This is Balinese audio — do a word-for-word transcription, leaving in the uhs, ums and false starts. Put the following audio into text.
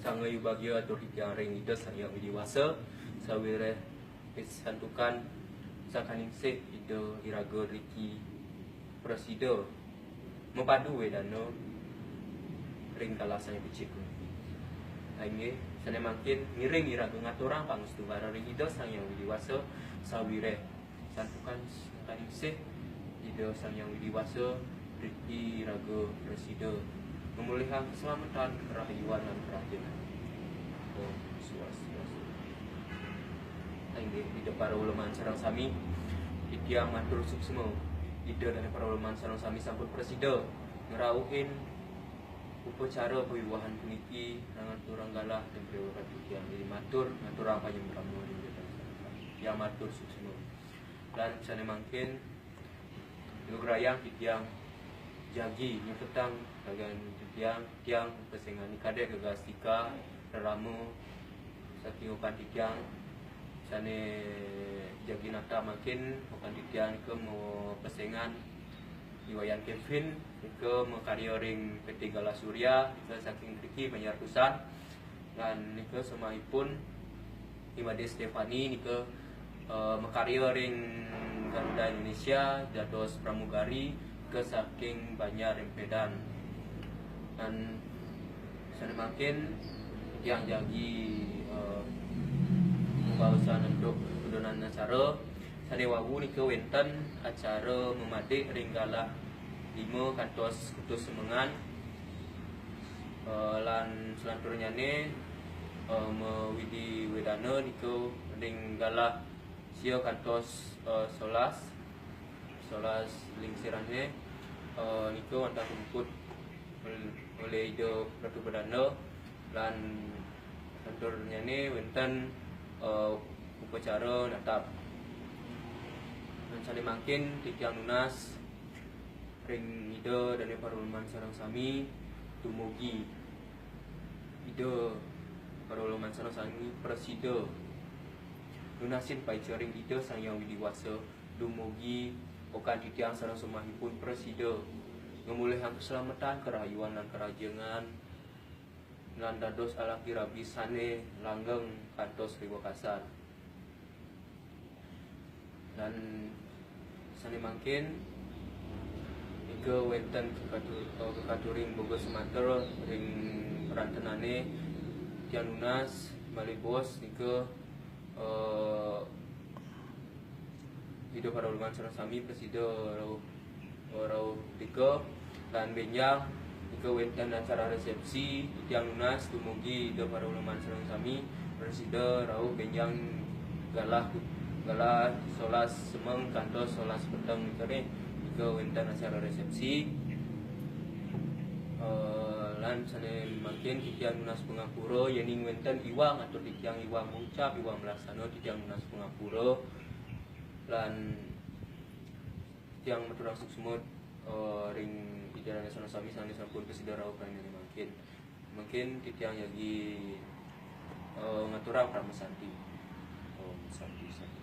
Sangayu bagia atur titiang ring Ida Sang Hyang Widi Wasa, sawiréh santukan sakaningsih Ida iraga driki prasida mapadu wedana ring galah sané becik puniki. Inggih, sané mangkin ngiring iraga ngaturang pangastungkara ring Ida Sang Hyang Widi Wasa, sawiréh santukan sakaningsih Ida Sang Hyang Widi Wasa driki raga prasida ngamolihang kaslametan, karahayuan lan karahajengan. Om Swastiastu. Inggih, Ida para uleman sareng sami, titiang matur suksma. Ida Dané para uleman sareng sami sampun prasida ngrauhin upacara pawiwahan puniki, ngaturang galah ring pawiwahan titiang. Jadi matur, ngaturang panyembrama ring Ida Dané sareng sami. Titiang matur suksma. Lan sané mangkin, lugrayang titiang jagi nyutetang ragan titiang, titiang pesengan Ni Kadék Gegastika, rerama saking okan titiang sané jagi nata mangkin, okan titiang nika mapesengan I Wayan Kevin, nika makarya ring P T Galah Surya, nika saking driki Banjar Pusat. Lan nika semahipun I Madé Stefani nika, eh, makarya ring Garuda Indonesia dados pramugari, nika saking Banjar Rempedan. Lan sané mangkin tiang jagi, eh, mabaosan antuk kudonan acara. Sané wau nika wénten acara mamadik ring galah lima kantos kutus semengan. Eh, lan selanturnyané, eh, mawidi wedana nika ring galah sia kantos, eh, solas, solas lingsirané, eh, nika wantah puput ol-, olih Ida Ratu Bedana, lan selanturnyané wénten, eh, upacara natap. Lan sané mangkin titiang nunas ring Ida Dané para uleman sareng sami, dumugi Ida para uleman sareng sami prasida nunasin paica ring Ida Sang Hyang Widi Wasa, dumugi okan titiang sareng semahipun prasida ngamolihang kaslametan, karahayuan lan karahajengan, lan dados alaki rabi sané langgeng kantos riwekasan. Lan sané mangkin nika wénten kekatu-, eh, kekaturing boga semanten ring perantenané, tiang nunas malih bos nika, eh, Ida para uleman sareng sami prasida rauh, rauh tika. Lan bénjang nika wénten acara resepsi, titiang nunas dumugi Ida para uleman sareng sami prasida rauh bénjang galah, galah solas semeng kantos solas peteng nika nggih. Nika wénten acara resepsi. Eh, lan sané mangkin titiang nunas pangapura, yéning wénten iwang atur titiang, iwang ngucap, iwang mlaksana, titiang nunas pangapura. Lan tiang maturang suksma, eh, ring Ida Dané sareng sami sané sampun prasida rauh ring dané mangkin. Mangkin titiang jagi, eh, ngaturang parama santi. Om Santi, Santi.